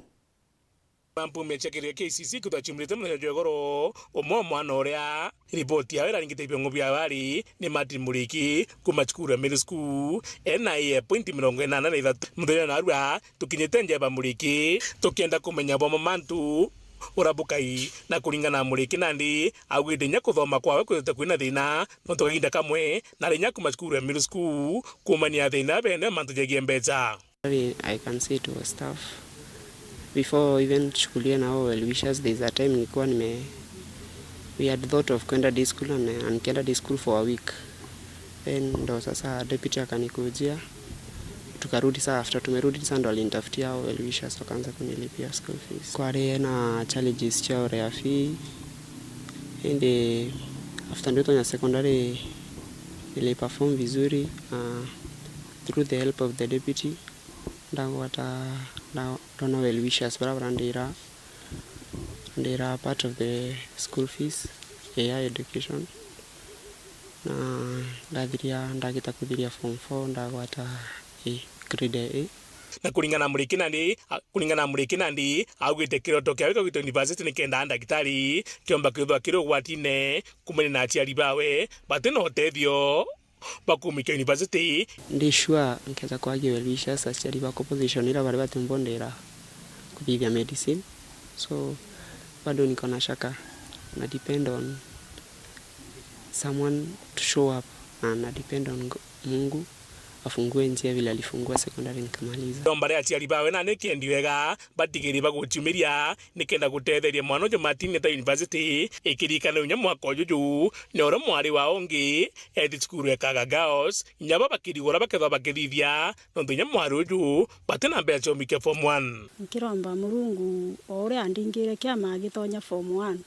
Mpumia cia kiria K C C kwithwa ciumite muthenya jwa igoro, umwe wa mwana uria ripoti yawe iraringite biongo bia wari ni Martin Muriki kuma cukuru ya Middle School, ena A ya point mirongo inana na ithatu. Muthenya narua tukinyite Njeba Muriki tukienda kumenya bwamo mantu ura bukai, na kuringana na Muriki nandi augite inya kuthoma kwawe kwithite kwina thina nontu kaginda kamwe nari inya kuma cukuru ya Middle School kumania thina bene mantu jegie mbeca. I can say it was tough. Before even tuchukuliwe na hao well wishers, there's a time nilikuwa nime, we had thought of kwenda day school and, and nikienda day school for a week. Then ndo sasa deputy akanikujia, tukarudi saa, after tumerudi sasa ndo alinitafutia hao well wishers, wakaanza kunilipia school fees. Kwari na challenges cia urea fee, indi after nditonya secondary niliperform vizuri, uh, through the help of the deputy. Ndagwata, nda-, ndona well wishers baria barandira, ndira part of the school fees ya education, na ndathiria, ndagita kuthiria form four, ndagwata A, grade A. Na kuringana na Muriki nandi, a-, kuringana na Muriki nandi, augite kiroto kiawe kia gwita university ni kenda ndagitari kiomba kwithwa kiri ugwatine kumania na aciari bawe bati na utethio bakumikia university. Ndi sure nkethira kwagia well wishers, aciari bakwa position ira bari batiumbondera kuthithia medicine. So, bado niko na shaka. Na depend on someone to show up, na na depend on Go-, Mungu afungue njia vile alifungua secondary nikamaliza. Nomba ria aciari bawe na ni kendi wega batigiri baguciumiria nikenda gutetheria mwana uju Martin eta university, ikirikana unya mwaka ujuju ni uria mwari wa ungi ethi cukuru ya Kaga Girls, inya bo bakirigura bakethwa bakithithia, nontu inya mwari uju bati na mbeca cia umikia form one. Nkiromba Murungu o uria andingire kiama agitonya form one,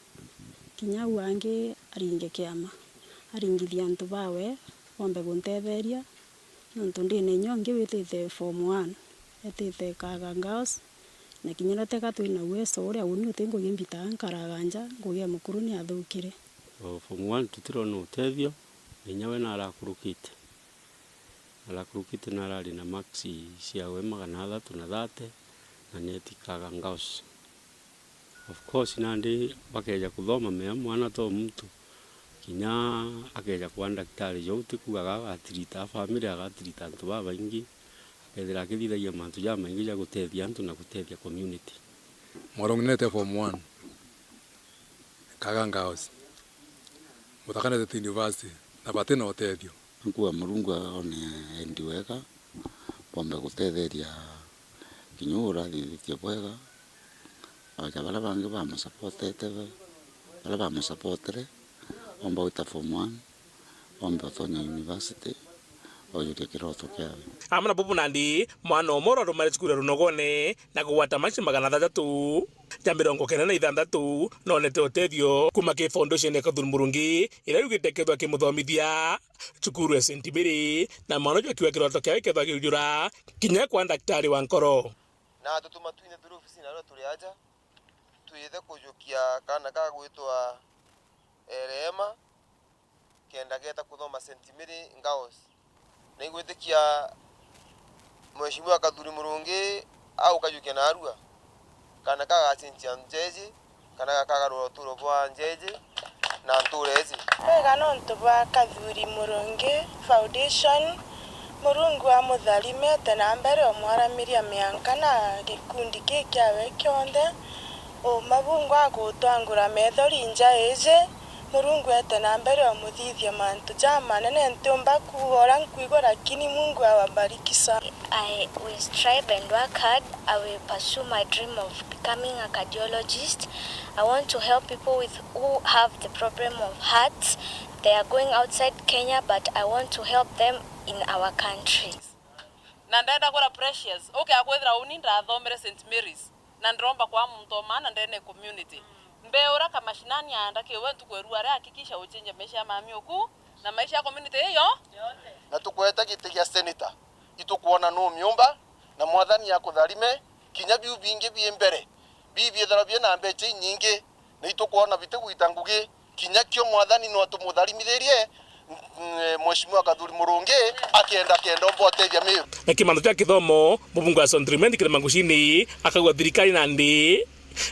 kinya u angi aringe kiama, aringithia antu bawe bombe guntetheria, nontu ndina inya ungi witite form one, etite Kaga Girls, na kinya uria teka twina uwezo uria uni uti ngugi mbitaga nkaraga nja, ngugi ya mukuru ni athukire. O form one tutirona utethio, na inya we narakurukite. Narakurukite na arari na marks ciawe magana athatu na thirty, na nieti Kaga Girls. Of course, nandi bakeja kuthoma mea mwana to muntu, kinya akeja kwa ndagitari, jou ti kuuga agatirita family, agatirita antu babaingi, akethira akithithagia mantu jamaingi ja gutethia antu na gutethia community. Mwarunginete form one, Kaga Girls, mutakanete university, na bati na utethio. Nkuga Murungu aone endi wega, bombe gutetheria kinya uu urathithitie bwega, aja baria bangi bamusapotete, baria bamusapotere, bombe gwita form one, bombe utonya university, ojuria kiroto kiawe. Amwe na bubu nandi, mwana umwe urarumare cukuru ya Runogone na kugwata maki magana athatu ja mirongo kenda na ithanthatu, nonete utethio kuma ki foundation ya Kathuri Murungi, iria yugite kethwa kimuthomithia cukuru ya Saint Mary, na mwana uju akiuga kiroto kiawe kethwa giujura kinya kwa ndagitari wa nkoro. Na atutuma twine turi ofisini aria turi aja, twithe kujukia kaana ka gwitwa, eh, Rehema, kenda geeta kuthoma Saint Mary Girls. Na igwitikia Mheshimiwa Kathuri Murungi aukajukia narua, kana kagacenjia njeji, kana gakagarura uturo bwa njeji na ntura iji. Bwega nontu bwa Kathuri Murungi Foundation, Murungu amutharime, ete na mbere umwaramiria mianka na gikundi kii kiawe kionthe. Uma Murungu agutwangura methori nja iji, Murungu ete na mbere umuthithie mantu jamanene ntiumba kuuga uria nkwigua, lakini Mungu awabariki sana. I will strive and work hard. I will pursue my dream of becoming a cardiologist. I want to help people with, who have the problem of hearts. They are going outside Kenya, but I want to help them in our country. Na ndenda kwira Precious, uke akwithira uni ndathomere Saint Mary's. Na ndiromba kwa muntu o maana ndene community. Mbe uria kamashinani aanda kiwe ntuku erua aria, hakikisha uchenje maisha ya mami uku na maisha ya community iyo. Na tukwete giti gia senator, itukwona nu miumba, na Mwathani akutharime, kinya biu bingi bi mbere, bibiithirwa bina mbecha inyingi, na itukwona bitigwita ngugi. Kinya kio Mwathani no tumutharimithiririe, mm, Mheshimiwa Kathuri Murungi, akenda kenda umba utethia Miru. Na kimanto kia kithomo, mubunge wa Central Imenti Kirima Ngucini akauga thirikari nandi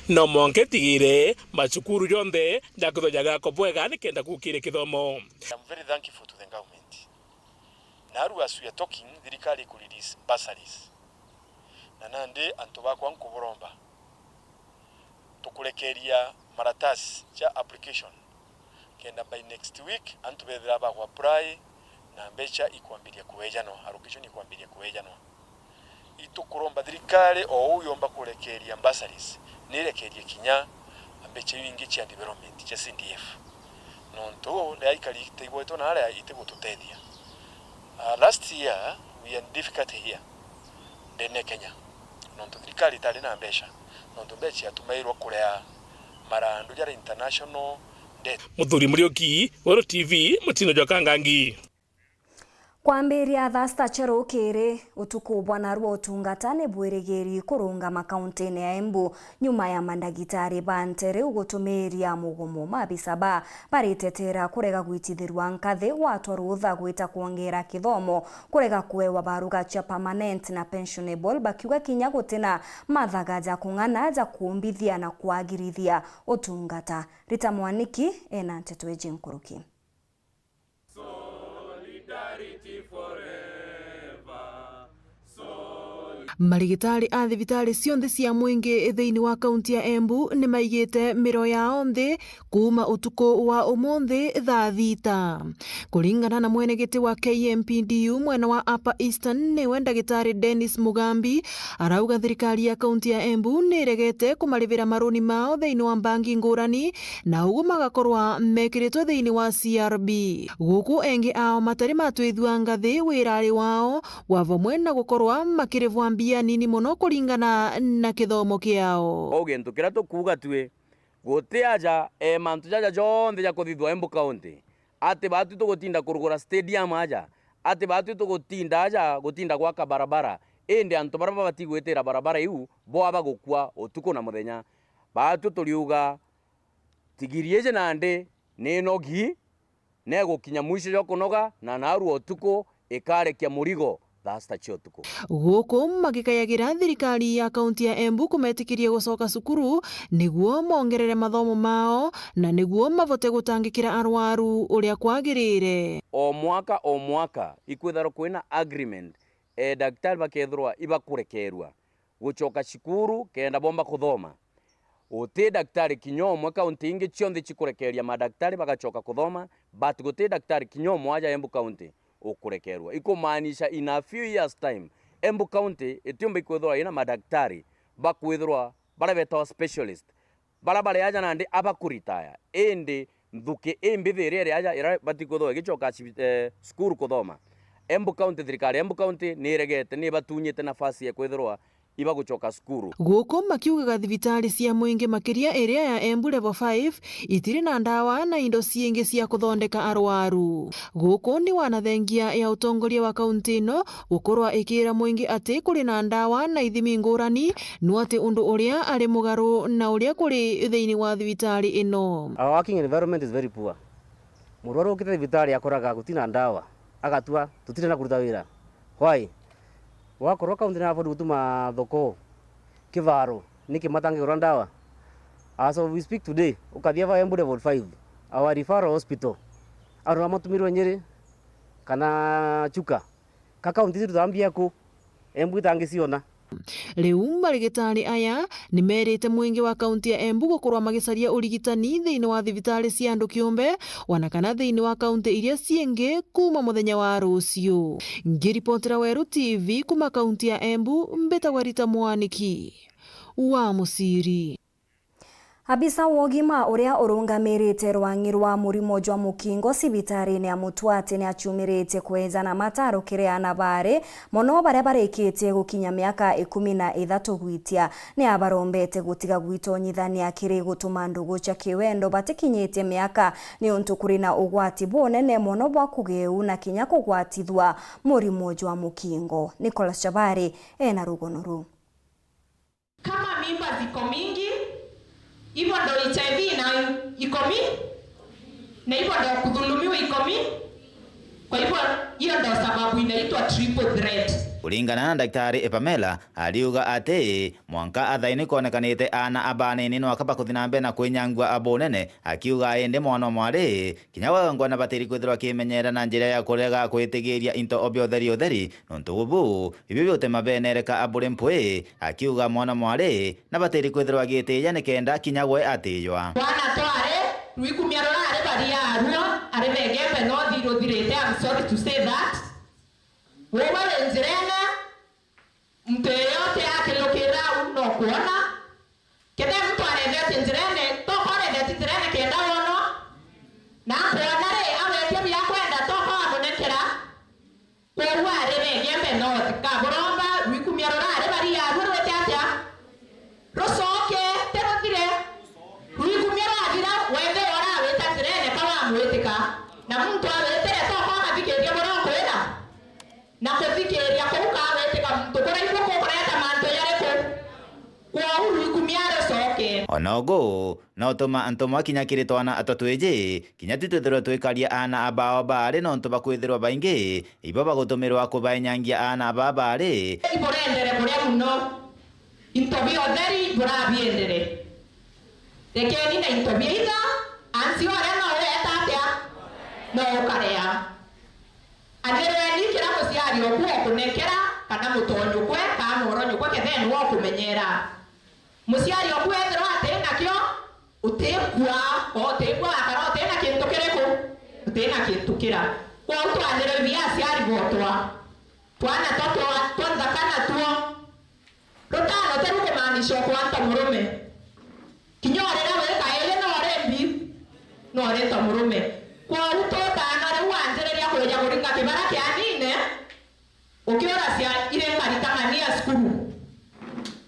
No mwanka itigire macukuru jonthe jakwithwa jagakwa bwega nikenda gukire kithomo. I'm very thankful to the government. Naru as we are talking, thirikari ikurelease bursaries. Na nandi antu bakwa nkuburomba, tukurekeria maratasi ja application, kenda by next week antu bethira bagu apply na mbecha ikwambiria kuejanwa, allocation ikwambiria kuejanwa. Itukuromba thirikari o uu yomba kurekeria bursaries, nirekerie kinya mbecha iu ingi cia development cia C D F. Nontu riria ikari itaigwetwe na aria itigututethia. Ah, last year we had difficulty here ndene Kenya, nontu thirikari itari na mbecha, nontu mbecha yatumairwa kurea marandu jara international debt. Muthuri Muriuki, Weru T V, mutino jwa Kangangi. Kwambiria thaa sita cia rukiri, utuku bwa narua utungata ni bwirigiri kurungama kaunti-ini ya Embu nyuma ya mandagitari ba nte riu gutumiria mugomo. Maabisa ba baritetera kurega gwitithirua nkathi gwatwa rutha gwita kwongera kithomo, kurega kuewa baruga cia permanent na pensionable, bakiuga kinya gutina mathaga ja kung'ana ja kuumbithia na kwagirithia utungata. Rita Mwaniki ena nteto iji nkuruki. Marigitari a thibitari cionthe cia mwingi thiini wa kaunti ya Embu ni maigite miro yao nthi kuuma utuku wa umunthi thaa thita. Kuringana na mwenegiti wa K M P D U mwena wa Upper Eastern, niwe ndagitari Dennis Mugambi, arauga thirikari ya kaunti ya Embu ni iregete kumarivira maruni mao thiini wa mbangi ngurani, na uguo magakorwa mekiritwe thiini wa C R B. Guku engi ao matari matwithua ngathi wirari wao, wa vamwe na gukorwa makirivwa mbia nini mono kuringana na kithomo kiao. O gintu kiria tukuuga tui, guti aja, e, mantu jaja jonthe jakuthithwa Embu County, ati baatwi tugutinda kurugura stadium aja, ati baatwi tugutinda aja gutinda gwaka barabara, indi antu baria babati gwitira barabara iu boa bagukua utuku na muthenya. Baatwi turiuga, tigiri iji nandi ni nogi, negukinya mwisho jwa kunoga, na narua utuku ikarekia murigo thaa sita cia utuku. Guku magikayagira thirikari ya kaunti ya Embu kumetikiria gucoka cukuru niguo mongerere mathomo mao na niguo mavote gutangikira arwaru uria kwagirire. O mwaka o mwaka ikwithirwa kwina agreement, e, daktari bakethirwa ibakurekerua gucoka cukuru kenda bomba kuthoma. Guti daktari kinya umwe, kaunti ingi cionthe cikurekeria madaktari bagacoka kuthoma, but guti daktari kinya umwe aja Embu County ukurekerwa. Ikumaanisha in a few years time, Embu County itiumba ikwithirwa ina madaktari bakwithirwa baria betawa specialist, baria bari aja nandi abakuritaya, indi nthuki imbithi iria iri aja iria bati kwithirwa igicoka cibi-, eh, cukuru kuthoma. Embu County, thirikari ya Embu County ni iregete, ni ibatunyite nafasi ya kwithirwa ibagucoka cukuru. Guku makiugaga thibitari cia mwingi makiria iria ya Embu Level five itiri na ndawa na indo ciingi cia kuthondeka arwaru. Guku ni wanathengia ya utongoria wa kaunti ino gukorwa ikiira mwingi ati kuri na ndawa na ithimi ngurani, no ati undu uria ari mugaru na uria kuri thiini wa thibitari ino. Our working environment is very poor. Murwaru ukite thibitari akoraga gutina ndawa, agatua, "Tutire na kuruta wira." Why? Wakorwo kaunti ni afford gutuma thoko, kivaro, niki matangigura ndawa? As of we speak today, ukathia va Embu Level five, our referral hospital, andu amatumirwe Nyeri kana Chuka. Ka kaunti ici tutambia ku? Embu itangiciona. Riu marigitari aya ni merite mwingi wa kaunti ya Embu gukorwa magicaria urigitani thiini wa thibitari cia andu kiumbe, ona kana thiini wa kaunti iria ciingi kuuma muthenya wa ruciu. Ngiripotera Weru T V kuuma kaunti ya Embu, mbitagwa Rita Mwaniki wa Muciri. Abisa wa ugima uria urungamirite rwang'i rwa murimo jwa mukingo cibitarine ya Mutwati ni aciumiritie kwejana mataro kiri ana baari mono baria barikitie gukinya miaka ikumi na ithatu gwitia. Ni abarombete gutiga gwitonyithania kiri gutuma ndugu cia kiwendo batikinyitie miaka, niuntu kuri na ugwati bunene mono bwa kugeu na kinya kugwatithua murimo jwa mukingo. Nicholas Chabari ena rugono ruu. Kama mimba ziko mingi, hivyo ndo H I V ina-, iko mi-, na hivyo ndo kudhulumiwa iko mi-, Kwa hivyo, hiyo ndo sababu inaitwa triple threat. Kuringana na Daktari Pamela, ariuga ati mwanka athaini kwonekanite aana abanini nwaka bakuthi na mbere na kwinyangua abunene, akiuga indi mwana o mwari kinya wagangwa na batiri kwithirwa akimenyera na njira ya kurega kwitigiria into o bia utheri utheri, nontu bubu ibio biute mabenereka aburi mpwi, akiuga mwana o mwari na batiri kwithirwa agitiija nikenda kinya gwe atiijwa. Twana twari rwikumia rurari baria arua ari Begembe North ruthirite, I'm sorry to say that. Wowe wi njirene, mtu yeyote akilukira au no kuona. Kethe mtu arethete njirene, toka urethete njirene kenda wono. Na akwona ri, awetie bia kwenda, toka wamunekera. Kwoou ari Begembe North, kaburomba rwikumia rurari baria arua rwite atia? Rucoke, ti ruthire. Rwikumia rwathira, wethirwa urawita njirene ka wamwitika. Na muntu awitire, toka umathikirie buria ukwira. Na kuthikiria kuu ka witika muntu kuraibu kukureta mantu jariku? Kwoou rwikumia rucoke. Ona ugu, no utuma antu mwa kinya kiri twana twa twiji, kinya tu twithirwe twikaria aana abao baari, nontu bakwithirwa baingi ibo bagutumirwa kubaenyangia aana baa baari. Iburendere buria muno, into bia utheri burabiendere. Rekeni na into bia itha, ansi uria no weeta atia? No ukarea. Anirweni kiria muciari oku okunekera, kana mutonyukwe, kana mworonyukwe, ketheni wa ukumenyera. Muciari oku ethirwa ati nakio, utikua, ko utikua akara uti na kintu kiriku? Uti na kintu kira. Kwou twanirwe bia aciari botwa. Twana twa twa twa nthaka natuo. Rutano ti rukumaanisha ukwanta murume. Kinya urira wi kairi no uri mbi, no uri nta murume. Kwou tutano riu wanjiriria kwija kuringa kibara kia nine, ukiuracia iri nkarita ng'ania cukuru.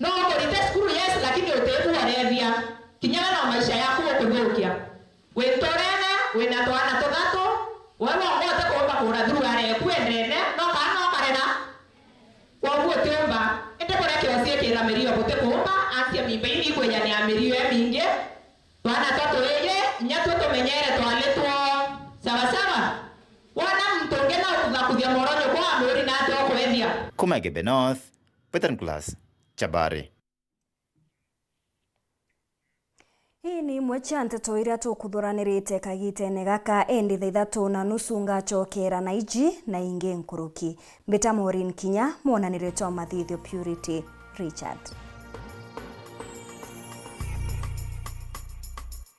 No ukurite cukuru, yes, lakini utibu urethia. Kinya we no maisha yaku ukuthukia. Wi nturene, wina twana tuthatu, we wongo utikuumba kura through areku endene, no kana no karera. Kwoguo utiumba, indi buria kiosie kira mirio butikuumba, acia mimba ini ikwija ni a mirio imingi. Twana twa tuiji, inya tuo tumenyere twalitwo sawa sawa. Wona muntu ungi no kuthakuthia mworonyo kwa mwiri na ati ukwethia. Kuma Igembe North, Peter Nicholas Chabari. Ii ni imwe cia nteto iria tukuthuranirite kagitene gaka, indi thaa ithatu na nusu ngacokera na iji na ingi nkuruki. Mbita Maureen Kinya, mwonanire jwa mathithio Purity Richard.